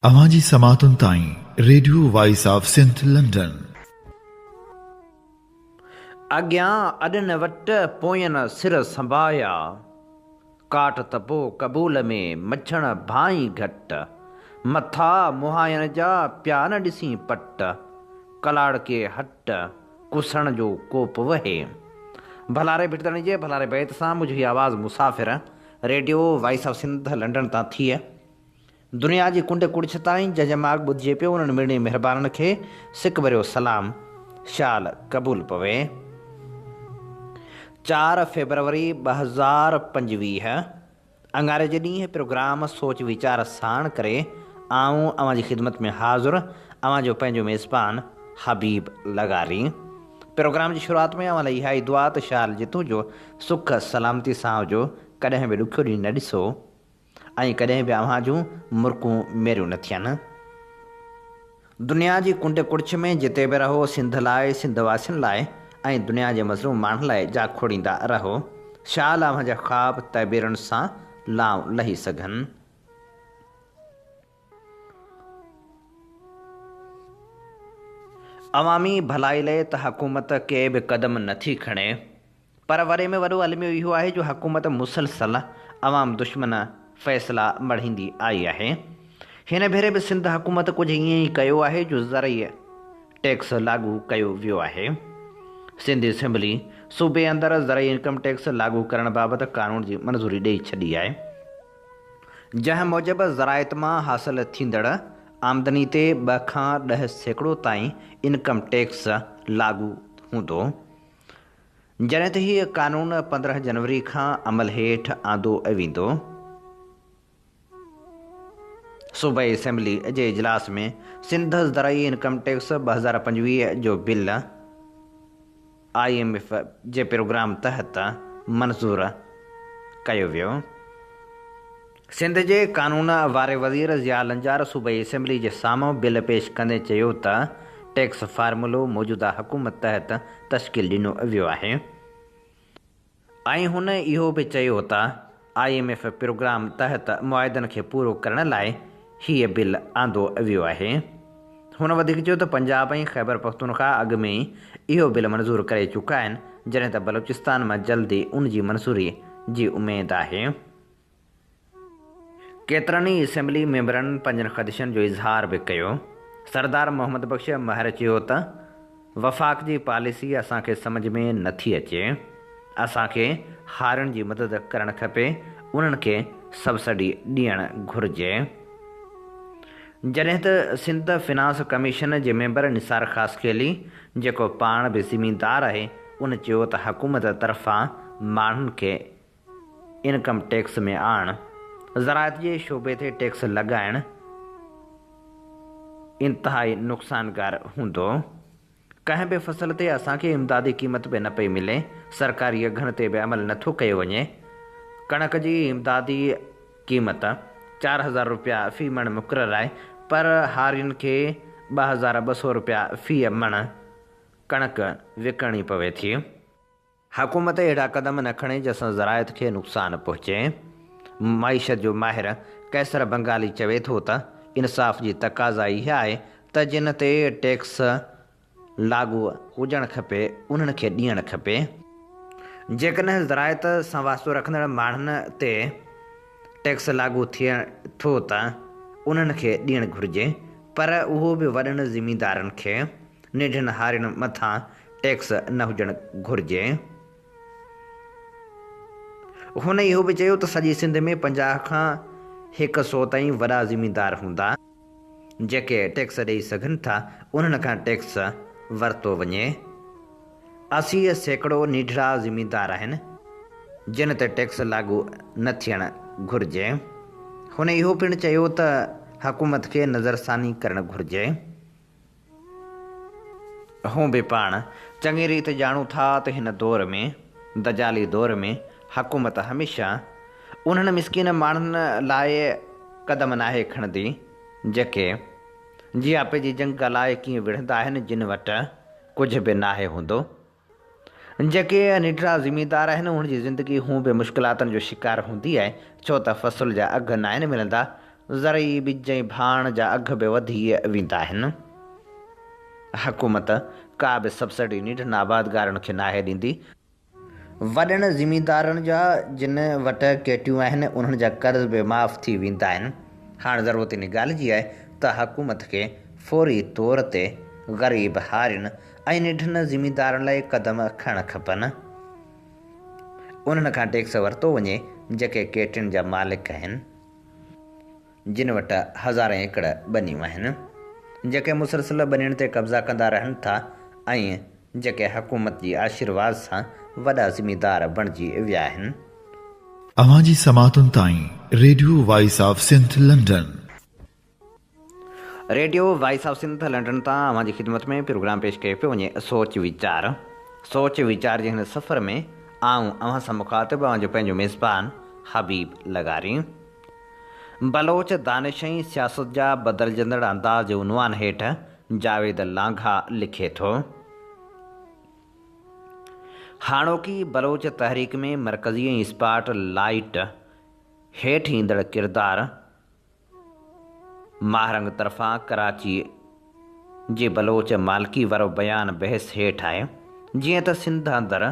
اوهان جي سماعتن تائين radio voice of Sindh London. اڳيان اڏن وٽ پوين سر سنڀايا، ڪاٽ ته پو قبول ۾ مڇڻ ڀانئين گهٽ، مٿا مهاين جا پيا نه ڏسين پٽ، ڪلاڙڪي هٽ ڪسڻ جو ڪوپ وهي. ڀلاري ڀٽ ڌڻي جي ڀلاري بيت سان منهنجو هي آواز مسافر radio voice of Sindh London تان ٿئي. دنيا جي ڪنڊ ڪڙڇ تائين جنهن جا ماڳ ٻڌجي پيو انهن مڙني مهربانن کي سڪ ڀريو سلام شال قبول پوي. چار فيبروري 2025 اڱاري جي ڏينهن پروگرام سوچ ويچار ساڻ ڪري آئون اوهان جي خدمت ۾ حاضر اوهان جو پنهنجو ميزبان حبيب لغاري. پروگرام جي شروعات ۾ اوهان لاء اها ئي دعا ته شال جتون جو سک سلامتي سان هجو ڪڏهن به ڏکيو ڏينهن نه ڏسو. ۽ ڪڏهن به اوهان جون مرڪون ميريون نه ٿين. دنيا جي ڪنڊ ڪڙڇ ۾ جتي به رهو سنڌ لاء، سنڌ واسين لاء ۽ دنيا جي مظلوم ماڻهن لاء جاکوڙيندا رهو. شال اوهان جا خواب تعبيرن سان لانء لهي سگهن. عوامي ڀلائي لئه ته حڪومت ڪي به قدم نٿي کڻي. پر وڏي ۾ وڏو الميو اهو آهي جو حڪومت مسلسل عوام دشمن فيصلا مڙهيندي آئي آهي. هن ڀيري به سنڌ حڪومت ڪجهه ائين ئي ڪيو آهي جو زرعي ٽيڪس لاڳو ڪيو ويو آهي. سنڌ اسيمبلي صوبي اندر زرعي انڪم ٽيڪس لاڳو ڪرڻ بابت قانون جي منظوري ڏئي ڇڏي آهي. جنهن موجب زراعت مان حاصل ٿيندڙ آمدني تي 2 کان 10% تائين انڪم ٽيڪس لاڳو هوندو. جڏهن ته هي قانون 15 جنوري کان عمل هيٺ آندو ويندو. صوبائي اسيمبلي جي اجلاس ۾ سنڌ زرعي انڪم ٽيڪس 2025 جو بل I M F جي پروگرام تحت منظور ڪيو ويو. سنڌ جي قانون واري وزير ضياء لنجار صوبائي اسيمبلي جي سامهون بل پيش ڪندي چيو ته ٽيڪس فارمولو موجوده حڪومت تحت تشڪيل ڏنو ويو آهي ۽ هن اهو به چيو ته I M F programme تحت معاهدن کي پورو ڪرڻ لاء هيء بل آندو ويو آهي. هن وڌيڪ چيو ته پنجاب ۽ خيبرپختونخوا اڳ ۾ ئي اهو بل منظور ڪري چڪا آهن جڏهن ته بلوچستان مان جلد ئي ان جي منظوري جي اميد آهي. ڪيترن ئي اسيمبلي ميمبرن پنهنجن خدشن جو اظهار به ڪيو. سردار محمد بخش مهر چيو ته وفاق جي پاليسي اسان کي سمجهه ۾ نه ٿي اچي، اسان کي هارين جي مدد ڪرڻ کپي، انهن کي سبسڊي ڏيڻ گهرجي. جڏهن ته سنڌ فنانس ڪميشن جي ميمبر نثار خاصخيلي جيڪو پاڻ به زميندار آهي، ان چيو ته حڪومت طرفان ماڻهن کي انڪم ٽيڪس ۾ آڻ، زراعت جي شعبي تي ٽيڪس لڳائڻ انتهائي نقصانڪار هوندو. ڪنهن به فصل تي اسان کي امدادي قيمت به نه پئي ملي، سرڪاري اگهن تي به عمل نه ٿو ڪيو وڃي. ڪڻڪ جي امدادي قيمت 4000 رپيا في مڻ مقرر آهي پر هارين کي 2200 رپيا في مڻ ڪڻڪ وڪڻڻي پوي ٿي. حڪومت اهڙا قدم نه کڻي جنهن سان زراعت کي نقصان پهچي. معيشت جو ماهر قيصر بنگالي چوي ٿو ته انصاف جي تقاضا اها آهي ته جن تي ٽيڪس لاڳو هجڻ کپي انهن کي ڏيڻ کپي. جيڪڏهن زراعت سان واسطو رکندڙ ماڻهن تي ٽيڪس لاڳو ٿئي ٿو ته انهن کي ڏيڻ گهرجي پر اهو به وڏن زميندارن کي، ننڍن هارين مٿان ٽيڪس نه هجڻ گهرجي. هن اهو به چيو ته سڄي سنڌ ۾ 50 کان هڪ سئو تائين وڏا زميندار هوندا، جيڪي ٽيڪس ڏئي سگهن ٿا، انهن کان ٽيڪس ورتو وڃي. 80% ننڍڙا زميندار آهن، جن تي ٽيڪس لاڳو نه ٿيڻ گهرجي. هن اهو پڻ چيو ته حڪومت کي نظرثاني ڪرڻ گهرجي. هون به پاڻ چڱي ريت ڄاڻون ٿا ته هن دور ۾، دجالي دور ۾، حڪومت هميشه انهن مسڪين ماڻهن لاء قدم ناهي کڻندي، جيڪي جياپي جي جنگ لاء ڪيئن وڙهندا آهن، جن وٽ ڪجهه به ناهي هوندو. جيڪي ننڍڙا زميندار آهن، انهن جي زندگي هون به مشڪلاتن جو شڪار هوندي آهي، ڇو ته فصل جا اگهه ناهن ملندا. زرعي ٻج ۽ ڀاڻ جا اگهه به وڌي ويندا آهن. حڪومت ڪا به سبسڊي ننڍن آبادگارن کي ناهي ڏيندي. وڏن زميندارن جا جن وٽ ڪيٽيون آهن، انهن جا قرض به معاف ٿي ويندا آهن. هاڻ ضرورت ان ڳالهه جي آهي ته حڪومت کي فوري طور تي غريب هارين ۽ ننڍن زميندارن لاء قدم کڻڻ کپن. انهن کان ٽيڪس ورتو وڃي جيڪي ڪيٽين جا مالڪ آهن، جن وٽ هزارين ايڪڙ ٻنيون آهن، جيڪي مسلسل ٻنين تي قبضا ڪندا رهن ٿا ۽ جيڪي حڪومت جي آشيرواد سان وڏا زميندار بڻجي ويا آهن. اوهان جي سماعتن تائين radio voice of Sindh London. Radio voice of Sindh London تان اوهان جي خدمت ۾ پروگرام پيش ڪيو پيو وڃي سوچ ويچار سوچ ويچار جي هن سفر ۾ آئون اوهان سان مخاطب اوهان جو پنهنجو ميزبان حبيب لغاري بلوچ دانش ۽ سياست جا بدلجندڙ انداز جي عنوان هيٺ جاويد لانگها لکي ٿو. هاڻوڪي بلوچ تحريڪ ۾ مرڪزي ۽ اسپاٽ لائيٽ هيٺ ايندڙ ڪردار ماهرنگ طرفان ڪراچي جي بلوچ مالڪي وارو بيان بحث هيٺ آهي، جيئن ته سنڌ اندر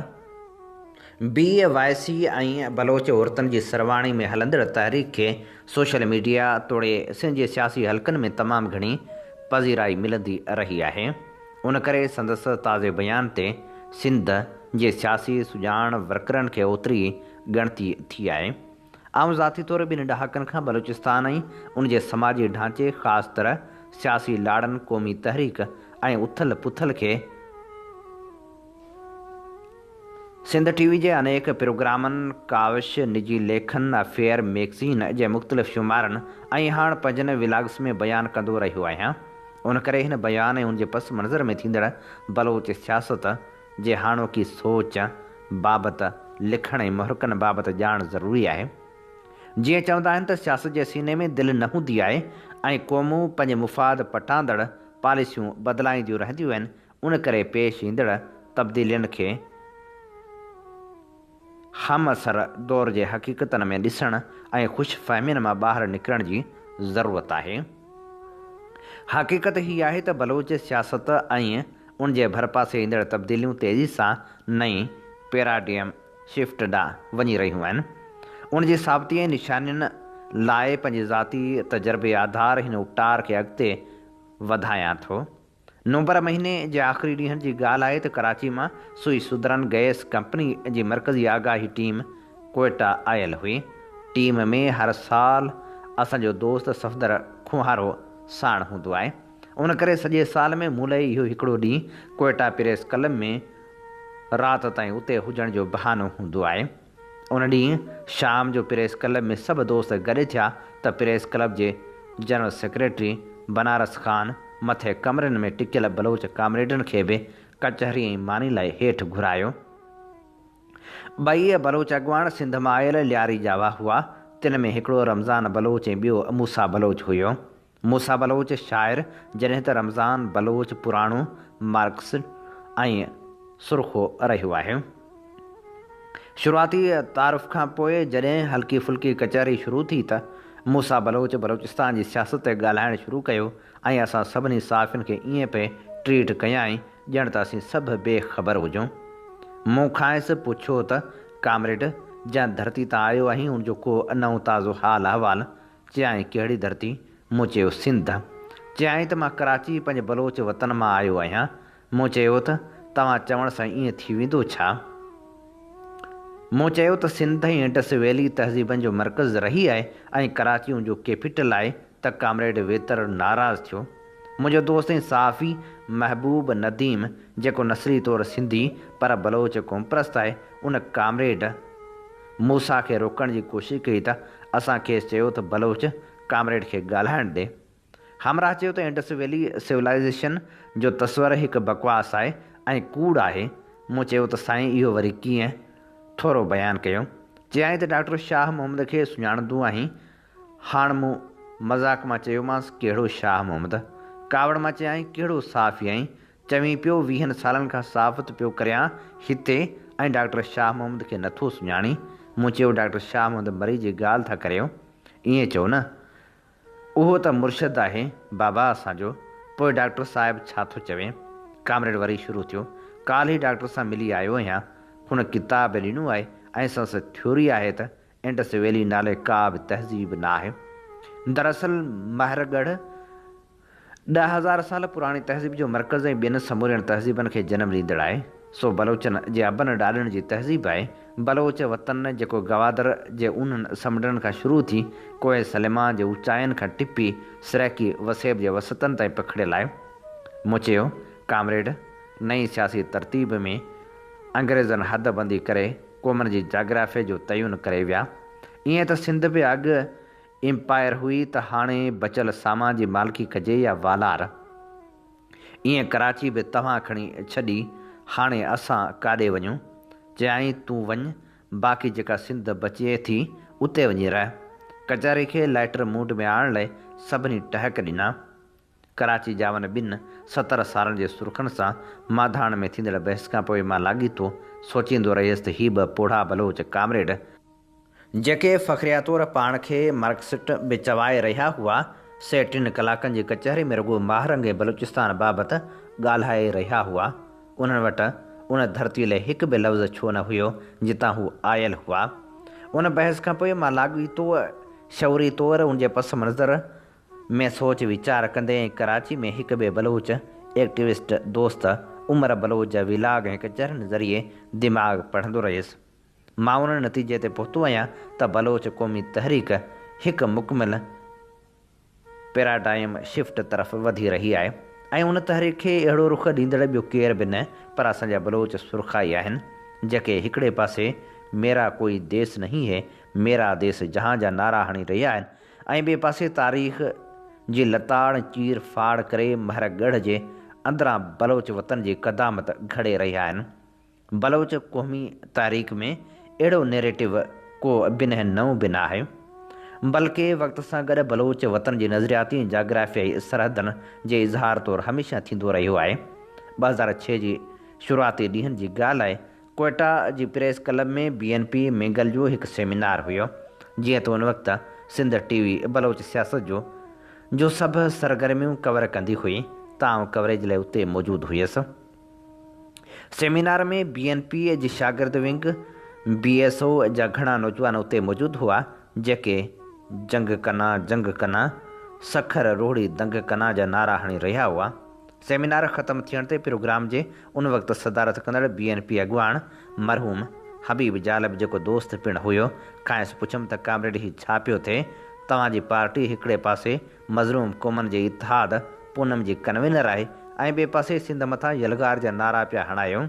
بي واء سي ۽ بلوچ عورتن جي سرواڻي ۾ هلندڙ تحريڪ کي سوشل ميڊيا توڙي سنڌ جي سياسي حلقن ۾ تمام گهڻي پذيرائي ملندي رهي آهي، ان ڪري سندس تازي بيان تي سنڌ جي سياسي سڄاڻ ورڪرن کي اوتري ئي ڳڻتي ٿي آهي. آئون ذاتي طور ٻن ڏهاڪن کان بلوچستان ۽ ان جي سماجي ڍانچي خاص طرح سياسي لاڙن، قومي تحريڪ ۽ اٿل پٿل کي سنڌ ٽي وي جي انيڪ پروگرامن، ڪاوش، نجي ليکن، افيئر ميگزين جي مختلف شمارن ۽ هاڻ پنهنجن ولاگس ۾ بيان ڪندو رهيو آهيان. ان ڪري هن بيان ۽ ان جي پس منظر ۾ ٿيندڙ بلوچ سياست جي هاڻوڪي سوچ بابت لکڻ ۽ محرڪن بابت ڄاڻ ضروري آهي. جيئن چوندا آهن ته سياست جي سيني ۾ دل نه هوندي آهي ۽ قومون پنهنجي مفاد پٽاندڙ پاليسيون بدلائينديون رهنديون آهن ان ڪري پيش ايندڙ تبديلين کي همعصر دور جي حقيقتن ۾ ڏسڻ ۽ خوش فهمين مان ٻاهر نڪرڻ جي ضرورت آهي. حقيقت هي آهي ته بلوچ سياست ۽ ان جي ڀرپاسي ايندڙ تبديليون تيزي سان نئين پيراڊيم شفٽ ڏانهن وڃي رهيون آهن. ان جي ثابتي ۽ نشانين لاء پنهنجي ذاتي تجربي آڌار هن اپٽار کي اڳتي وڌايان ٿو. نومبر مهيني جي آخري ڏينهن جي ڳالهه آهي ته ڪراچي مان سوئي سدرن گئس ڪمپني جي مرڪزي آگاهي ٽيم ڪوئيٽا آيل هئي. ٽيم ۾ هر سال اسان جو دوست صفدر کوهارو ساڻ هوندو آهي. ان ڪري سڄي سال ۾ مون لئي اهو هڪڙو ڏينهن ڪوئيٽا پريس ڪلب ۾ رات تائين اتي هجڻ جو بهانو هوندو آهي. ان ڏينهن شام جو پريس ڪلب ۾ سڀ دوست گڏ ٿيا ته پريس ڪلب جي جنرل سيڪريٽري بنارس خان مٿي ڪمرن ۾ ٽڪيل بلوچ ڪامريڊن کي به ڪچهري ۽ ماني لاء هيٺ گهرايو. ٻئي بلوچ اڳواڻ سنڌ مان آيل لياري ڄاوا هئا، تن ۾ هڪڙو رمضان بلوچ ۽ ٻيو موسيٰ بلوچ هيو. موسيٰ بلوچ شاعر جڏهن ته رمضان بلوچ پراڻو مارڪسٽ ۽ سرخو رهيو آهي. شروعاتي تعارف کان پوء جڏهن هلڪي ڦلڪي ڪچهري شروع ٿي ته موسيٰ بلوچ بلوچستان جي سياست تي ڳالهائڻ شروع ڪيو ۽ اسان سڀني صحافين کي ائين پئي ٽريٽ ڪيائين ڄڻ ته اسين سڀ بي خبر هجون. مون کانئس پڇيو ته ڪامريڊ جنهن ڌرتي تان آيو آهين ان جو ڪو نئون تازو حال احوال چيائين ڪهڙي ڌرتي؟ مون چيو سنڌ. چيائين ته مان ڪراچي پنهنجي بلوچ وطن مان آيو آهيان. مون چيو ته توهان چوڻ سان ائين ٿي ويندو ڇا؟ مون چيو ته سنڌ ۽ انڊس ويلي تهذيبن جو مرڪز رهي آهي ۽ ڪراچي ان جو ڪيپيٽل آهي ته ڪامريڊ ويتر ناراض ٿيو. منهنجو دوست ۽ صحافي محبوب نديم جيڪو نسلي طور سنڌي پر بلوچ قومپرست آهي ان ڪامريڊ موسيٰ کي روڪڻ جي ڪوشش ڪئي ته اسان کيس چيو ته بلوچ ڪامريڊ کي ڳالهائڻ ڏي. همراهه چيو ته انڊس ويلي سولائيزيشن جو تصور هڪ بڪواس آهي ۽ ڪوڙ آهي. مون چيو ته سائين اهو وري ڪيئن؟ ٿورو بيان ڪيو. چيائين ته ڊاڪٽر شاهه محمد کي سڃاڻندو آهين؟ هاڻ مون مذاق مان چيومانس ڪهڙو شاهه محمد؟ ڪاوڙ مان چيائين ڪهڙو صحافي آهين؟ چوين پيو ويهن سالن کان صحافت پيو ڪريان هتي ۽ ڊاڪٽر شاهه محمد کي نٿو سڃاڻين؟ مون چيو ڊاڪٽر شاهه محمد مري جي ڳالهه ٿا ڪريو؟ ائين چئو نه. اهو ته مرشد آهي بابا اسان جو، پوء ڊاڪٽر صاحب ڇا ٿو چوي؟ ڪامريڊ وري شروع ٿيو، ڪالهه ئي ڊاڪٽر سان ملي آيو آهيان، هن ڪتاب به ڏنو آهي ۽ سندس ٿيوري آهي ته انڊس ويلي نالي ڪا به تهذيب نه آهي. دراصل مهرڳڙهه 10,000 سال پراڻي تهذيب جو مرڪز ۽ ٻين سمورين تهذيبن کي جنم ڏيندڙ آهي، سو بلوچن جي ابن ڏاڏن جي تهذيب آهي. بلوچ وطن جيڪو گوادر جي اونهن سمنڊن کان شروع ٿي ڪوهه سليمان جي اوچاين کان ٽپي سرائيڪي وسيب جي وسعتن تائين پکڙيل آهي. مون چيو، ڪامريڊ، نئين سياسي ترتيب ۾ انگريزن حد بندي ڪري قومن جي جاگرافيء جو تعين ڪري ويا. ائين ته سنڌ به اڳ ايمپائر هئي ته هاڻي بچيل سامان جي مالڪي ڪجي يا والار؟ ائين ڪراچي به توهان کڻي ڇڏي، هاڻي اسان ڪاڏي وڃون؟ چيائين تون وڃ، باقي جيڪا سنڌ بچي ٿي اتي وڃي رهه. ڪچهري کي لائٽر موڊ ۾ آڻڻ لاء سڀني ٽهڪ ڏنا. ڪراچي ڄاون ٻن 70 سالن جي سرخن سان مانڌاڻ ۾ ٿيندڙ بحث کانپوء مان لاڳيتو سوچيندو رهيس ته هي ٻه پوڙها بلوچ ڪامريڊ، جيڪي فخريه طور پاڻ کي مارڪسٽ به چوائي رهيا هئا، سي ٽن ڪلاڪن جي ڪچهري ۾ رڳو ماهرنگ ۽ بلوچستان بابت ڳالهائي رهيا هئا. انهن وٽ ان ڌرتيء لاء هڪ به لفظ ڇو نه هيو، جتان هو آيل هئا. ان بحث کان پوء مان لاڳيتو شعوري طور ان جي پس منظر ۾ سوچ ويچار ڪندي ۽ ڪراچي ۾ هڪ ٻئي بلوچ ايڪٽيوسٽ دوست عمر بلوچ جا ويلاگ ۽ ڪچهرين ذريعي دماغ پڙهندو رهيس. مان ان نتيجي تي پهتو آهيان ته بلوچ قومي تحريڪ هڪ مڪمل پيراڊائم شفٽ طرف وڌي رهي آهي ۽ ان تحريڪ کي اهڙو رخ ڏيندڙ ٻيو ڪير به نه پر اسان جا بلوچ سرخا ئي آهن جيڪي هڪڙي پاسي ميرا ڪوئي ديس نهين هي ميرا ديس جهان جا نعرا هڻي رهيا آهن ۽ ٻئي پاسي تاريخ جي لتاڙ ۽ چير ڦاڙ ڪري مهر ڳڙهه جي اندران بلوچ وطن جي قدامت گهڙي رهيا آهن. بلوچ قومي تحريڪ ۾ اهڙو نيريٽو ڪو بنهه نئون به ناهي، بلڪه وقت سان گڏ بلوچ وطن جي نظرياتي ۽ جاگرافيائي سرحدن جي اظهار طور هميشه ٿيندو رهيو آهي. 2006 جي شروعاتي ڏينهن جي ڳالهه آهي، ڪوئيٽا جي press club ۾ B N P Mengal جو هڪ سيمينار هيو، جيئن ته ان وقت سنڌ ٽي وي بلوچ سياست جو جون سڀ سرگرميون ڪور ڪندي هئي ته آئون ڪوريج لاء اتي موجود هيس. سيمينار ۾ بي اين پي جي شاگرد ونگ، بي ايس او، جا گهڻا نوجوان اتي موجود هئا، جيڪي جنگ ڪنا جنگ ڪنا، سکر روهڙي دنگ ڪنا جا نعرا هڻي رهيا هئا. سيمينار ختم ٿيڻ تي پروگرام جي ان وقت صدارت ڪندڙ بي اين پي اڳواڻ مرحوم حبيب جالب جيڪو دوست پڻ هيو، کانئس پڇيم ته ڪامريڊ هي ڇا پيو ٿئي، توهان جي پارٽي هڪڙي پاسي مظلوم قومن جي اتحاد پونم جي ڪنوينر آهي ۽ ٻئي پاسي سنڌ مٿان يلغار جا نعرا پيا هڻايو.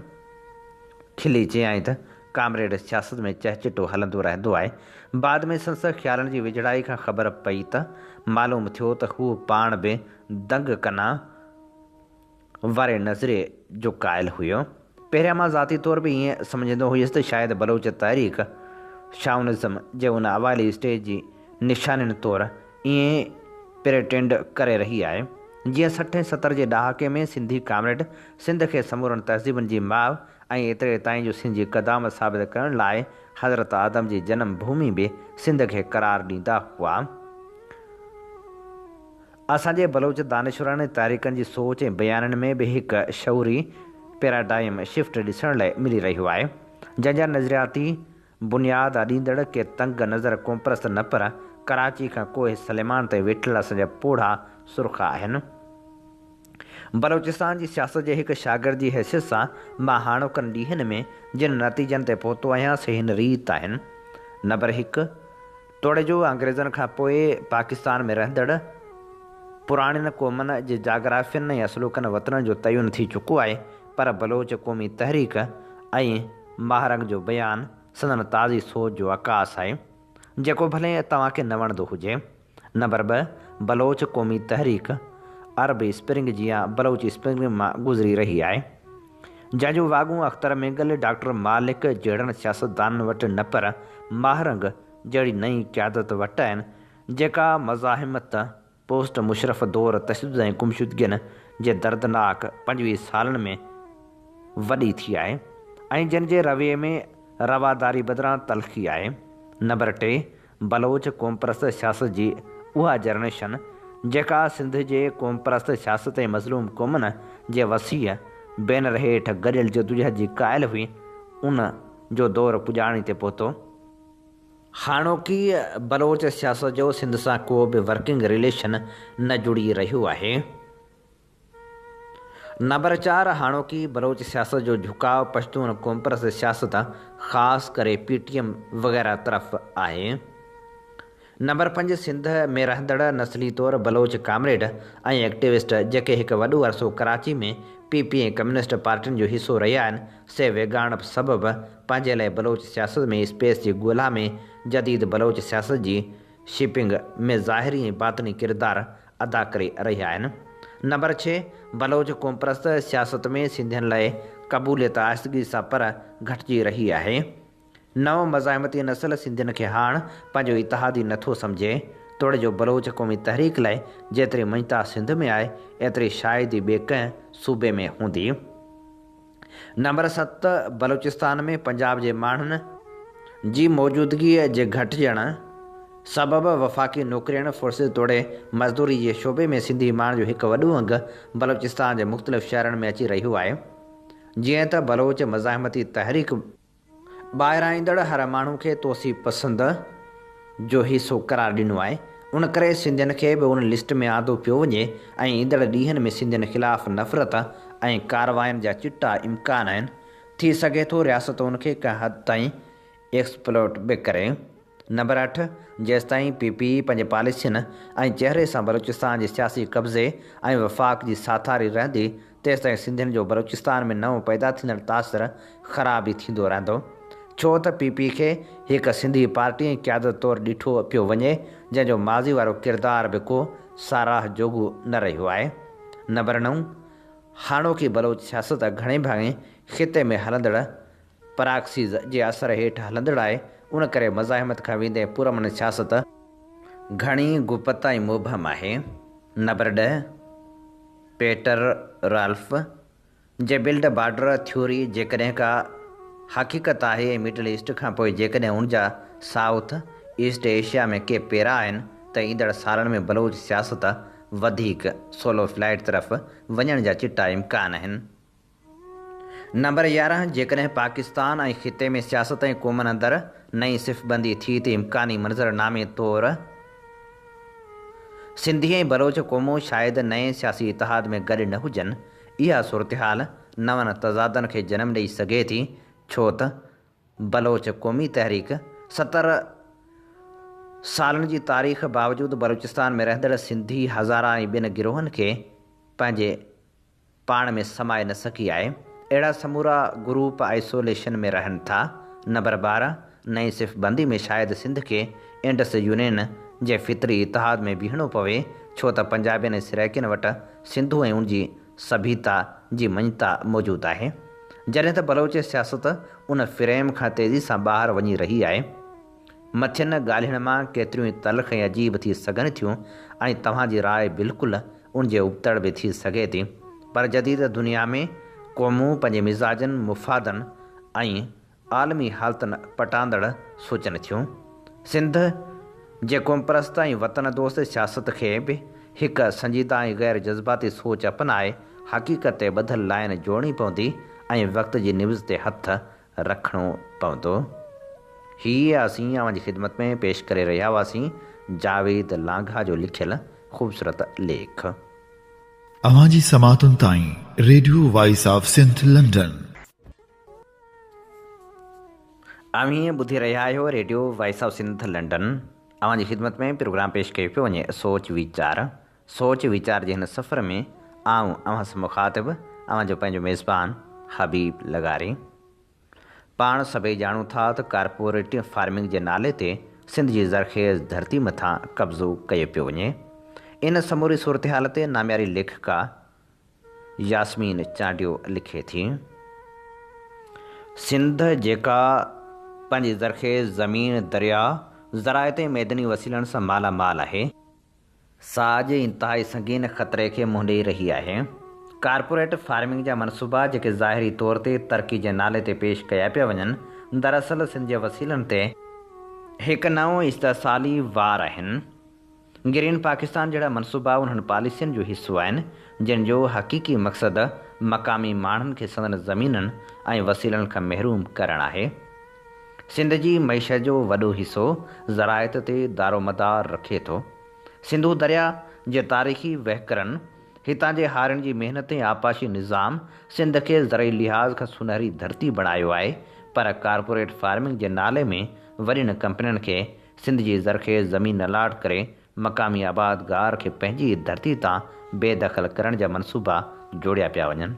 کلي چيائين ته ڪامريڊ سياست ۾ چهچٽو هلندو رهندو آهي. بعد ۾ سندس خيالن جي ويجهڙائي کان خبر پئي ته معلوم ٿيو ته هو پاڻ به دنگ ڪنا واري نظريي جو قائل هيو. پهريان مان ذاتي طور به ائين سمجهندو هيس ته شايد بلوچ تحريڪ شائونزم جي ان اوائلي اسٽيج جي نشانين طور ائين پريٽينڊ ڪري رهي آهي، جيئن 60 ۽ 70 جي ڏهاڪي ۾ سنڌي ڪامريڊ سنڌ کي سمورن تهذيبن جي ماء ۽ ايتري تائين جو سنڌ جي قدامت ثابت ڪرڻ لاء حضرت آدم جي جنم ڀومي به سنڌ کي قرار ڏيندا هئا. اسان جي بلوچ دانشوراڻي تحريڪن جي سوچ ۽ بيانن ۾ به هڪ شعوري پيراڊائم شفٽ ڏسڻ لاء ملي رهيو آهي، جنهن جا نظرياتي بنياد اڏيندڙ ڪي تنگ نظر قومپرست نه پر ڪراچي کان ڪوهه سليمان تائين ويٺل اسان جا پوڙها سرخا آهن. بلوچستان جي سياست جي هڪ شاگرد جي حيثيت سان مان هاڻوڪن ڏينهن ۾ جن نتيجن تي پهتو آهيان سي هن ريت آهن. نمبر هڪ. توڙي جو انگريزن کان پوء پاڪستان ۾ رهندڙ پراڻين قومن جي جاگرافين ۽ اصلوڪن وطنن جو تعين ٿي چڪو آهي پر بلوچ قومي تحريڪ ۽ ماهرنگ جو بيان سندن تازي سوچ جو عڪاس آهي جيڪو ڀلي توهان کي نه وڻندو هجي. نمبر 2 بلوچ قومي تحريڪ عرب اسپرنگ جيان بلوچ اسپرنگ مان گذري رهي آهي. جنهن جون واڳون اختر مينگل، ڊاڪٽر مالڪ جهڙن سياستدانن وٽ نه پر ماهرنگ جهڙي نئين قيادت وٽ آهن، جيڪا مزاحمت، پوسٽ مشرف دور تشدد ۽ گمشدگين جي دردناڪ 25 سالن ۾ وڏي ٿي آهي ۽ جن جي رويي ۾ رواداري بدران تلخي آهي. نمبر 3، بلوچ قومپرست سياست جي اها جنريشن جيڪا سنڌ جي قومپرست سياست ۽ مظلوم قومن جي وسيع بينر هيٺ گڏيل جدوجهد جي قائل هئي، ان جو دور پڄاڻي تي پهتو. هاڻوڪي بلوچ سياست جو سنڌ سان ڪو به ورڪنگ رليشن نه جڙي رهيو آهي. نمبر چار، هاڻوڪي بلوچ سياست جو جهڪاء پشتون قومپرست سياست خاص ڪري پي ٽي ايم وغيره طرف آهي. نمبر پنج، سنڌ ۾ رهندڙ نسلي طور بلوچ ڪامريڊ ۽ ايڪٽيوسٽ جيڪي هڪ وڏو عرصو ڪراچي ۾ پي پي ۽ ڪميونسٽ پارٽين جو حصو رهيا آهن سي ويڳاڻپ سبب پنهنجي لاء بلوچ سياست ۾ اسپيس جي ڳولا ۾ جديد بلوچ سياست جي شيپنگ ۾ ظاهري ۽ باطني ڪردار ادا ڪري رهيا آهن. نمبر ڇهه، بلوچ قومپرست سياست ۾ سنڌين لاء قبوليت آهستگي سان پر گهٽجي رهي آهي. نئون مزاحمتي نسل سنڌين کي هاڻ پنهنجو اتحادي نه ٿو سمجهي. توڙي جو بلوچ قومي تحريڪ لاء جيتري مڃتا سنڌ ۾ آهي، ايتري شايد ئي ٻئي ڪنهن صوبي ۾ هوندي. نمبر ست، بلوچستان ۾ پنجاب جي ماڻهن جي موجودگيء جي گهٽجڻ سبب وفاقي نوڪرين، فورسز توڙي مزدوري جي شعبي ۾ سنڌي ماڻهن جو هڪ وڏو انگ بلوچستان جي مختلف شهرن ۾ اچي رهيو آهي. جيئن ته بلوچ مزاحمتي تحريڪ ٻاهران ايندڙ هر ماڻهو کي توسيع پسند جو حصو قرار ڏنو آهي، ان ڪري سنڌين کي به ان لسٽ ۾ آندو پيو وڃي ۽ ايندڙ ڏينهن ۾ سنڌين خلاف نفرت ۽ ڪارواين جا چٽا امڪان آهن. ٿي سگهي ٿو رياست ان کي ڪنهن حد تائين ايڪسپلوئٽ به ڪري. نمبر اٺ، جيستائين پي پي پنهنجي پاليسين ۽ چهري سان بلوچستان جي سياسي قبضي ۽ وفاق جي ساٿاري رهندي، تيستائين سنڌين جو بلوچستان ۾ نئون پيدا ٿيندڙ تاثر خراب ئي ٿيندو رهندو. ڇو ته پي پي کي هڪ سنڌي پارٽي ۽ قيادت طور ڏٺو پيو وڃي، جنهن جو ماضي وارو ڪردار به ڪو ساراهه جوڳو نه رهيو آهي. نمبر نو، هاڻوڪي بلوچ سياست گهڻي ڀاڱي خطي ۾ هلندڙ پراڪسيز جي اثر هيٺ هلندڙ آهي، ان ڪري مزاحمت کان ويندي پرامن سياست گهڻي گپت ۽ مبهم آهي. نمبر ڏهه، پيٽر رالف جي بلڊ بارڊر ٿيوري جيڪڏهن ڪا حقيقت آهي ۽ مڊل ايسٽ کان پوء جيڪڏهن ان جا سائوٿ ايسٽ ايشيا ۾ ڪي پيرا آهن ته ايندڙ سالن ۾ بلوچ سياست وڌيڪ سولو فلائيٽ طرف وڃڻ جا چٽا امڪان آهن. نمبر 11، جيڪڏهن پاڪستان ۽ خطي ۾ سياست ۽ قومن اندر نئين صف بندي ٿي ته امڪاني منظر نامي طور سنڌي ۽ بلوچ قومون شايد نئين سياسي اتحاد ۾ گڏ نه هجن. اها صورتحال نون تضادن کي جنم ڏئي سگهي ٿي ڇو ته بلوچ قومي تحريڪ 70 سالن جي تاريخ باوجود بلوچستان ۾ رهندڙ سنڌي، هزارا ۽ ٻين گروهن کي پنهنجي پاڻ ۾ سمائي نه سگهي آهي. اهڙا سمورا گروپ آئسوليشن ۾ رهن ٿا. نمبر 12، نئين صف بندي ۾ شايد سنڌ کي انڊس يونين جي فطري اتحاد ۾ بيهڻو پوي، ڇو ته پنجابين ۽ سرائيڪين وٽ سنڌو ۽ ان جي سڀيتا جي مڃتا موجود آهي. جڏهن ته بلوچ سياست ان فريم کان تيزي سان ٻاهر وڃي رهي آهي. مٿين ڳالهين مان ڪيتريون ئي تلخ ۽ عجيب ٿي سگهن ٿيون ۽ توهان جي راء بلڪل ان جي ابتڙ به ٿي سگهي ٿي پر جديد دنيا ۾ قومون پنهنجي مزاجن، مفادن ۽ عالمي حالتن پٽاندڙ سوچن ٿيون. سنڌ جي قومپرست ۽ وطن دوست سياست کي به هڪ سنجيده ۽ غير جذباتي سوچ اپنائي حقيقت تي ٻڌل لائين جوڙڻي پوندي ۽ وقت جي نبض تي هٿ رکڻو پوندو. هي اسين اوهان جي خدمت ۾ پيش ڪري رهيا هئاسين جاويد لانگاهه جو لکيل خوبصورت ليک. اوهان جي سماعتن تائين radio voice of Sindh London. اوهين ٻڌي رهيا آهيو radio voice of Sindh London. اوهان جي خدمت ۾ پروگرام پيش ڪيو پيو وڃي سوچ ويچار. سوچ ويچار جي هن سفر ۾ آئون اوهان سان مخاطب اوهان جو پنهنجو ميزبان حبيب لغاري. پاڻ سڀئي ڄاڻون ٿا ته ڪارپوريٽ فارمنگ جي نالي تي سنڌ جي زرخيز ڌرتي مٿان قبضو ڪيو پيو وڃي. ان سموري صورتحال تي نامياري ليکڪا ياسمين چانڊيو لکي ٿي. سنڌ جيڪا پنهنجي زرخيز زمين، درياء، زراعت ۽ معدني وسيلن سان مالا مال آهي، سا اڄ انتهائي سنگين خطري کي منهن ڏئي رهي آهي. ڪارپوريٽ فارمنگ جا منصوبا جيڪي ظاهري طور تي ترقي جي نالي تي پيش ڪيا پيا وڃن، دراصل سنڌ جي وسيلن تي هڪ نئون استحصالي وار آهن. گرين پاڪستان جهڙا منصوبا انهن پاليسين جو حصو آهن، جن جو حقيقي مقصد مقامي ماڻهن کي سندن زمينن ۽ وسيلن کان محروم ڪرڻ آهي. سنڌ جي معيشت جو وڏو حصو زراعت تي دارومدار رکي ٿو. سنڌو درياء جي تاريخي وهڪرن، هتان جي هارين جي محنت ۽ آبپاشي نظام سنڌ کي زرعي لحاظ کان سونهري ڌرتي بڻايو آهي پر ڪارپوريٽ فارمنگ جي نالي ۾ وڏين ڪمپنين کي سنڌ جي زرخيز زمين الاٽ ڪري مقامي آبادگار کي پنهنجي ئي ڌرتي تان بي دخل ڪرڻ جا منصوبا جوڙيا پيا وڃن.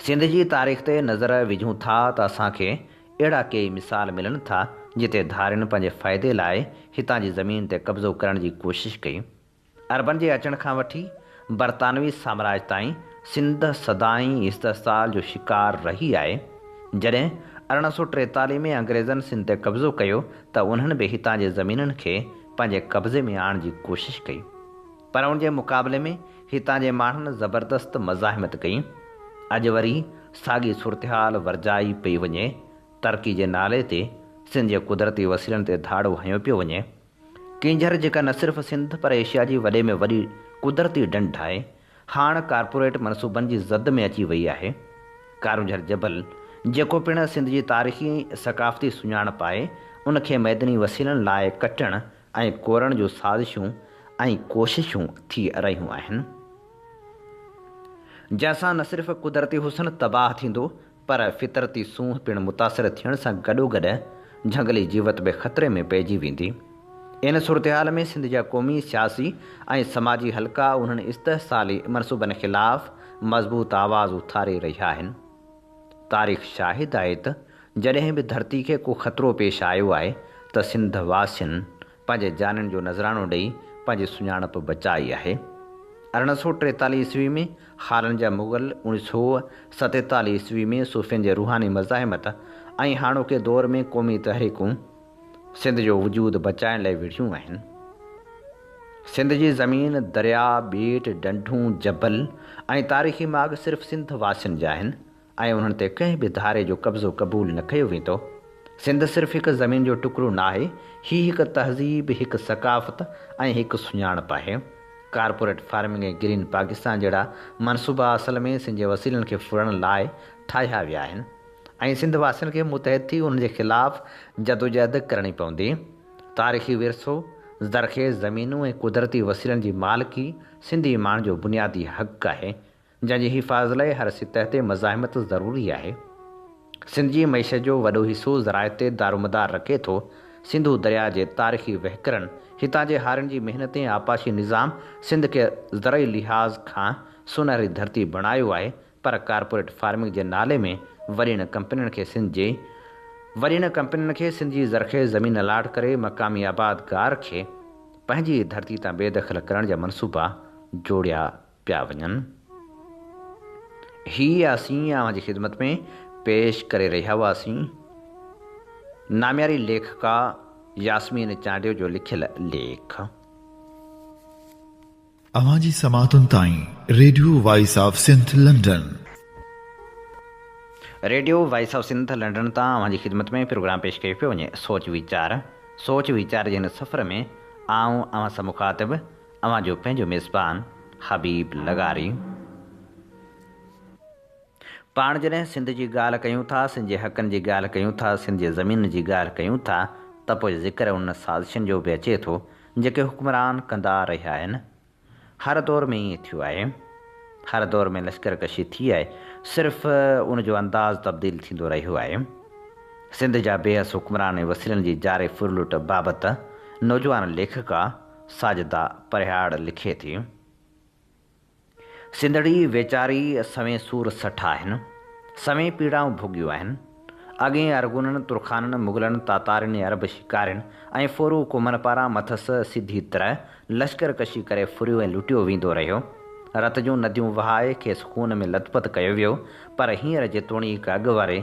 سنڌ جي تاريخ تي نظر وجهون ٿا ته اسان کي اهڙا ڪيئي مثال ملن ٿا جتي ڌارين پنهنجي فائدي لاء هتان جي زمين تي قبضو ڪرڻ جي ڪوشش ڪئي. عربن جي اچڻ کان وٺي برطانوي سامراج تائين سنڌ سدائين استحصال جو شڪار رهي آهي. جڏهن 1843 ۾ انگريزن سنڌ تي قبضو ڪيو ته انهن به هتان جي زمينن کي پنهنجي قبضي ۾ آڻڻ جي ڪوشش ڪئي. پر ان جي مقابلي ۾ هتان جي ماڻهن زبردست مزاحمت ڪئي. اڄ وري ساڳي صورتحال ورجائي پئي وڃي. ترقي جي نالي تي سنڌ جي قدرتي وسيلن تي ڌاڙو هنيو پيو وڃي. ڪينجهر جيڪا نه صرف سنڌ پر ايشيا جي وڏي ۾ وڏي قدرتي ڍنڍ آهي، هاڻ ڪارپوريٽ منصوبن جي زد ۾ اچي وئي آهي. ڪارونجهر جبل، جيڪو پڻ سنڌ جي تاريخي ۽ ثقافتي سڃاڻپ آهي، ان کي معدني وسيلن لاء ڪٽڻ ۽ ڪورڻ جون سازشون ۽ ڪوششون ٿي رهيون آهن. جنهن سان نه صرف قدرتي حسن تباهه ٿيندو پر فطرتي سونهن پڻ متاثر ٿيڻ سان گڏوگڏ جهنگلي جيوت به خطري ۾ پئجي ويندي. ان صورتحال ۾ سنڌ جا قومي، سياسي ۽ سماجي حلقا انهن استحصالي منصوبن خلاف مضبوط آواز اٿاري رهيا آهن. تاريخ شاهد آهي ته جڏهن به ڌرتي کي ڪو خطرو پيش آيو آهي ته سنڌ واسين پنهنجي جانين جو نذرانو ڏئي پنهنجي سڃاڻپ بچائي آهي. 1843 عيسوي ۾ هالن جا مغل، 1947 عيسوي ۾ صوفين جي روحاني مزاحمت ۽ هاڻوڪي دور ۾ قومي تحريڪون سنڌ جو وجود بچائڻ لاء وڙهيون آهن. سنڌ جي زمين، درياء، ٻيٽ، ڍنڍون، جبل ۽ تاريخي ماڳ صرف سنڌ واسين جا آهن. ۽ انهن تي ڪنهن به ڌاري جو قبضو قبول نه ڪيو ويندو. سنڌ صرف هڪ زمين جو ٽڪرو ناهي، هي هڪ تهذيب، هڪ ثقافت ۽ هڪ سڃاڻپ آهي. ڪارپوريٽ فارمنگ ۽ گرين پاڪستان جهڙا منصوبا اصل ۾ سنڌ جي وسيلن کي ڦرڻ لاء ٺاهيا ويا آهن ۽ سنڌ واسين کي متحد ٿي انهن جي خلاف جدوجهد ڪرڻي پوندي. تاريخي ورثو، زرخيز زمينون ۽ قدرتي وسيلن جي مالڪي سنڌي ماڻهن جو بنيادي حق آهي. جنهن جي حفاظت لاء هر سطح تي مزاحمت ضروري آهي. سنڌ جي معيشت جو وڏو حصو زراعت تي دارومدار رکي ٿو. سنڌو درياء جي تاريخي وهڪرن، هتان جي هارين جي محنت ۽ آبپاشي نظام سنڌ کي زرعي لحاظ کان سونهري ڌرتي بڻايو آهي پر ڪارپوريٽ فارمنگ جي نالي ۾ وڏين ڪمپنين کي سنڌ جي وڏين ڪمپنين کي سنڌ جي زرخيز زمين الاٽ ڪري مقامي آبادگار کي پنهنجي ڌرتي تان بي دخل ڪرڻ جا منصوبا جوڙيا پيا وڃن. هي اسين اوهان جي خدمت ۾ پيش ڪري رهيا هئاسين نامياري ليکڪا ياسمين چانڊيو جو لکيل ليک. اوهان جي سماعتن تائين radio voice of Sindh London. Radio voice of Sindh London تان اوهان جي خدمت ۾ پروگرام پيش ڪيو پيو وڃي سوچ ويچار سوچ ويچار جي هن سفر ۾ آئون اوهان سان مخاطب اوهان جو پنهنجو ميزبان حبيب لغاري. پاڻ جڏهن سنڌ جي ڳالهه ڪيون ٿا، سنڌ جي حقن جي ڳالهه ڪيون ٿا، سنڌ جي زمين جي ڳالهه ڪيون ٿا ته پوء ذڪر انهن سازشن جو به اچي ٿو جيڪي حڪمران ڪندا رهيا آهن. هر دور ۾ ائين ٿيو آهي. هر دور ۾ لشڪر ڪشي ٿي آهي. صرف ان جو انداز تبديل ٿيندو رهيو آهي. سنڌ جا بيحس حڪمران ۽ وسيلن جي جاري ڦرلٽ بابت نوجوان ليکڪا ساجده پرهياڙ لکي ٿي. سنڌڙي ويچاري سوين سور سٺا آهن. سوين پيڙائون ڀوڳيون آهن. اڳين ارغونن، ترخانن، مغلن، تاتارين ۽ عرب شڪارين ۽ ڦورو قومن پاران مٿس سڌي طرح لشڪر ڪشي ڪري ڦريو ۽ لٽيو ويندو رهيو. رت جون نديون وهائي کيس خون ۾ لت پت ڪيو ويو، پر هينئر جيتوڻيڪ اڳ واري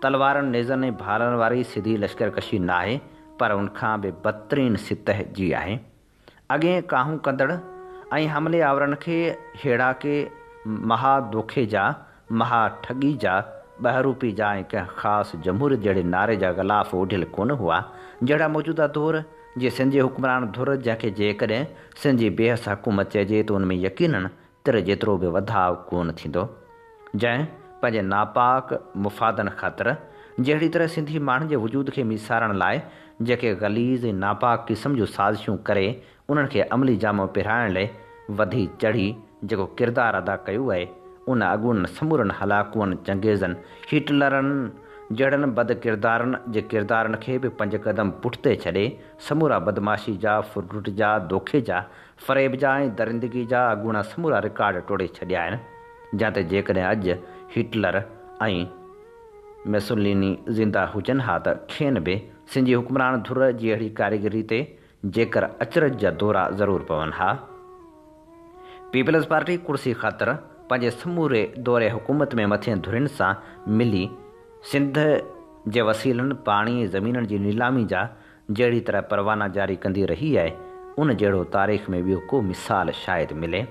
تلوارن، نيزن ۽ ڀالن واري سڌي لشڪر ڪشي ناهي، پر ان کان به بدترين سطح جي آهي. اڳئين ڪاهون ڪندڙ ۽ حملي آورن کي هيڙاڪي مها دوکي جا، مها ٺڳي جا، ٻهروپي جا ۽ ڪنهن خاص جمهوريت جهڙي نعري جا غلاف اوڍيل ڪونه هئا، جهڙا موجوده دور جي سنڌ جي حڪمران ڌر جنهن کي جيڪڏهن سنڌ جي بيحس حڪومت چئجي ته ان ۾ يقينن تر جيترو به وڌاء ڪونه ٿيندو. جنهن پنهنجي ناپاڪ مفادن خاطر جهڙي طرح سنڌي ماڻهن جي وجود کي ميسارڻ لاء جيڪي غليظ ۽ ناپاڪ قسم جون سازشون ڪري انهن کي عملي جامو پهرائڻ لئه وڌي چڙهي جيڪو ڪردار ادا ڪيو آهي ان اڳوڻن سمورن هلاڪوئن چنگيزن، هٽلرن جهڙن بد ڪردارن جي ڪردارن کي به پنج قدم پٺتي ڇڏي سمورا بدمعاشي جا، ڦرلٽ جا، دوکي جا، فريب جا ۽ درندگي جا اڳوڻا سمورا رڪارڊ ٽوڙي ڇڏيا آهن جنهن تي جيڪڏهن اڄ هٽلر ۽ مسوليني زنده هجن ها ته کين به سنڌ جي حڪمران ڌر جي اهڙي ڪاريگري تي جيڪر اچرج جا دورا ضرور پون ها. پيپلز پارٽي ڪرسي خاطر پنهنجي سموري دور حڪومت ۾ مٿين ڌرين سان ملي سنڌ جي وسيلن، پاڻي ۽ زمينن جي نيلامي جا جهڙي طرح پروانا جاري ڪندي رهي آهي، ان جهڙو تاريخ ۾ ٻيو ڪو مثال شايد ملي.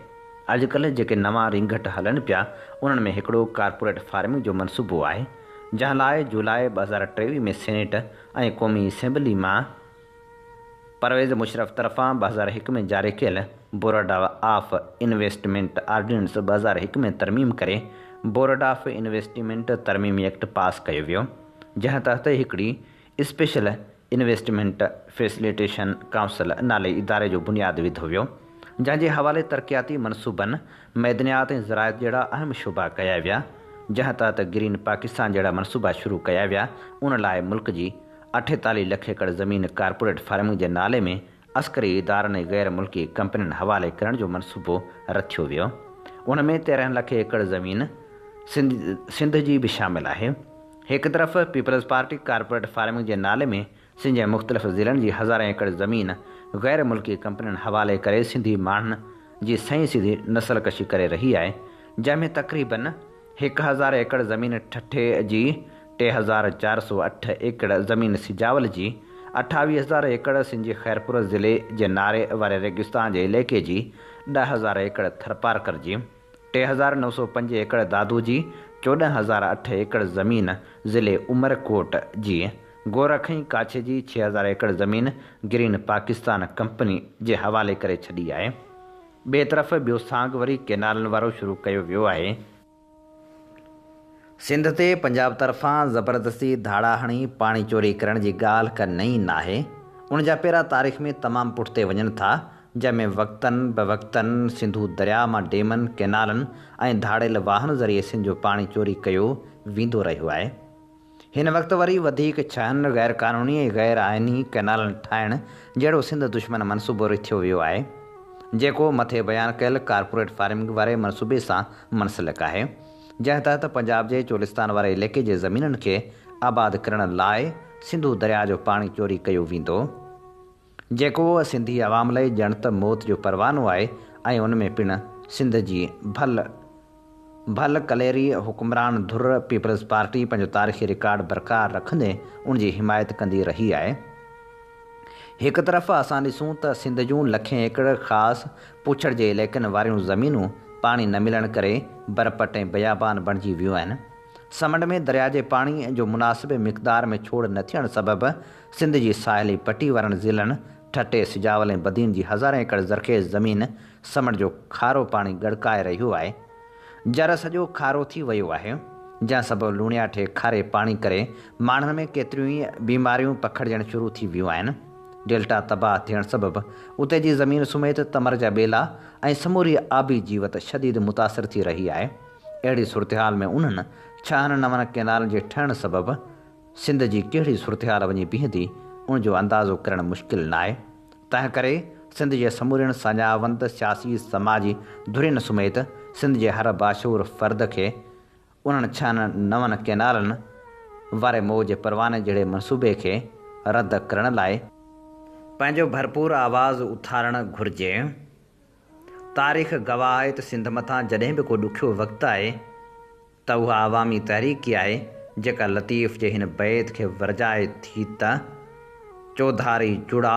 اڄڪلهه جيڪي نوان رينگهٽ هلن پيا، انهن ۾ هڪڙو ڪارپوريٽ فارمنگ جو منصوبو آهي، جنهن لاء جولاء 2023 ۾ سينيٽ ۽ قومي اسيمبلي مان پرويز مشرف طرفان 2001 ۾ جاري ڪيل بورڊ آف انويسٽمينٽ آرڊيننس 2001 ۾ ترميم ڪري بورڊ آف انويسٽمينٽ ترميمي ايڪٽ پاس ڪيو ويو، جنهن تحت هڪڙي اسپيشل انويسٽمينٽ فيسليٽيشن ڪائونسل نالي اداري جو بنياد وڌو ويو، جنهن جي حوالي ترقياتي منصوبن، معدنيات ۽ زراعت جهڙا اهم شعبا ڪيا ويا، جنهن تحت گرين پاڪستان جهڙا منصوبا شروع ڪيا ويا، ان لاء ملڪ جي 48 لک ايڪڙ زمين ڪارپوريٽ فارمنگ جي نالي ۾ عسڪري ادارن ۽ غير ملڪي ڪمپنين حوالي ڪرڻ جو منصوبو رٿيو ويو. ان ۾ 13 لک ايڪڙ زمين سنڌ جي به شامل آهي. هڪ طرف پيپلز پارٽي ڪارپوريٽ فارمنگ جي نالي ۾ سنڌ جي مختلف ضلعن جي هزارين ايڪڙ زمين غير ملڪي ڪمپنين حوالي ڪري سنڌي ماڻهن جي سئين سڌي نسل ڪشي ڪري رهي آهي جنهن ۾ تقريبن 1000 ايڪڙ زمين ٺٽي جي، 3408 ايڪڙ زمين سجاول جي، 28,000 ايڪڙ سنڌ جي خيرپور ضلعي جي ناري واري ريگستان جي علائقي جي، 10,000 ايڪڙ ٿرپارڪر جي، 3905 ايڪڙ دادو جي، 14,008 ايڪڙ زمين ضلعي عمرڪوٽ جي، گورک ۽ ڪاڇي جي 6000 ايڪڙ زمين گرين پاڪستان ڪمپني جي حوالي ڪري ڇڏي آهي. ٻئي طرف ٻيو سانگ وري ڪينالن وارو شروع ڪيو ويو آهي. سنڌ تي پنجاب طرفان زبردستي ڌاڙا هڻي پاڻي چوري ڪرڻ جي ڳالهه ڪا نئين ناهي. ان جا پيرا تاريخ ۾ تمام پٺتي وڃن ٿا، جنهن ۾ وقتن به وقتن سنڌو درياء مان ڊيمن، ڪينالن ۽ ڌاڙيل واهن ذريعي سنڌ جو پاڻي چوري ڪيو ويندو رهيو آهي. هن وقت وري وڌيڪ ڇهن غير قانوني ۽ غير آئيني ڪئنالن ٺاهڻ جهڙو سنڌ دشمن منصوبو رٿيو ويو آهي، جيڪو مٿي بيان ڪيل ڪارپوريٽ فارمنگ واري منصوبي سان منسلڪ آهي، جنهن تحت پنجاب جي چولستان واري عليقي جي زمينن کي آباد ڪرڻ لاء سنڌو درياء جو پاڻي چوري ڪيو ويندو، جيڪو سنڌي عوام لئي ڄڻ ته موت جو پروانو آهي ۽ ان ۾ پڻ سنڌ جي ڀل ڀل ڪليري حڪمران ڌر پيپلز پارٽي پنهنجو تاريخي رڪارڊ برقرار رکندي ان جي حمايت ڪندي رهي آهي. هڪ طرف اسان ڏسون ته سنڌ جون لکين ايڪڙ خاص پوڇڙ جي علائقن واريون زمينون پاڻي نه ملڻ ڪري برپٽ ۽ بيابان بڻجي ويون آهن. سمنڊ ۾ درياء جي پاڻي جو مناسب مقدار ۾ ڇوڙ نه ٿيڻ سبب سنڌ جي ساحلي پٽي وارن ضلعن ٺٽي، سجاول ۽ بدين جي هزارين ايڪڙ زرخيز زمين سمنڊ جو کارو پاڻي ڳڙڪائي رهيو آهي. جر سڄو کارو ٿي ويو آهي، جنهن سبب لوڻياٺي کاري پاڻي ڪري ماڻهن ۾ ڪيتريون ئي بيماريون پکڙجڻ شروع ٿي ويون آهن. ڊيلٽا تباهه ٿيڻ سبب اتي جي زمين سميت تمر جا ٻيلا ۽ سموري آبي جيوت شديد متاثر ٿي رهي آهي. اهڙي صورتحال ۾ انهن ڇهن نون ڪئنالن جي ٺهڻ سبب سنڌ جي ڪهڙي صورتحال وڃي بيهندي، ان جو اندازو ڪرڻ مشڪل ناهي. تنهن ڪري سنڌ جي سمورين ساڃاهوند سياسي سماجي ڌرين سميت سنڌ جي هر باشعور فرد کي انهن ڇهن نون ڪئنالن واري موج پرواني جهڙي منصوبي کي رد ڪرڻ لاء پنهنجو ڀرپور آواز اٿارڻ گهرجي. تاريخ گواهه آهي ته سنڌ مٿان جڏهن به ڪو ڏکيو وقت آهي ته اها عوامي تحريڪ ئي آهي جيڪا لطيف جي هن بيت کي ورجائي ٿي ته، چوڌاري چڙا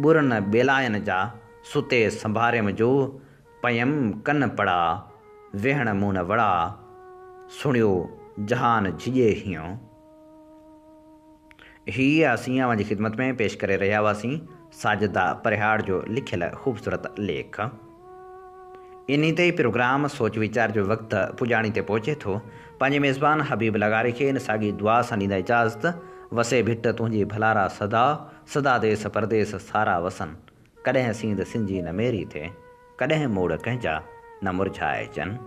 ٻرن ٻيلاين جا، ستي سنڀاريم جو پيم ڪن پڙا، ويهڻ مون نه وڙا، سڻيو جهان جهڄي هينئون. هي اسين اوهان جي خدمت ۾ پيش ڪري رهيا هئاسين. ساجده پرهياڙ جو لکيل خوبصورت ليک. انهي تي ئي پروگرام سوچ ويچار جو وقت پڄاڻي تي پهچي ٿو. پنهنجي ميزبان حبيب لغاري کي ان ساڳي دعا سان ڏيندا اجازت، وسي ڀٽ تنهنجي ڀلارا سدا، سدا ديس پرديس سارا وسن. ڪڏهن سينڌ سنجي نه ميري ٿئي، ڪڏهن موڙ ڪنهن جا نه مرجهائجن.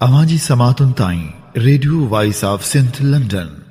اوهان جي سماعتن تائين radio voice of Sindh London.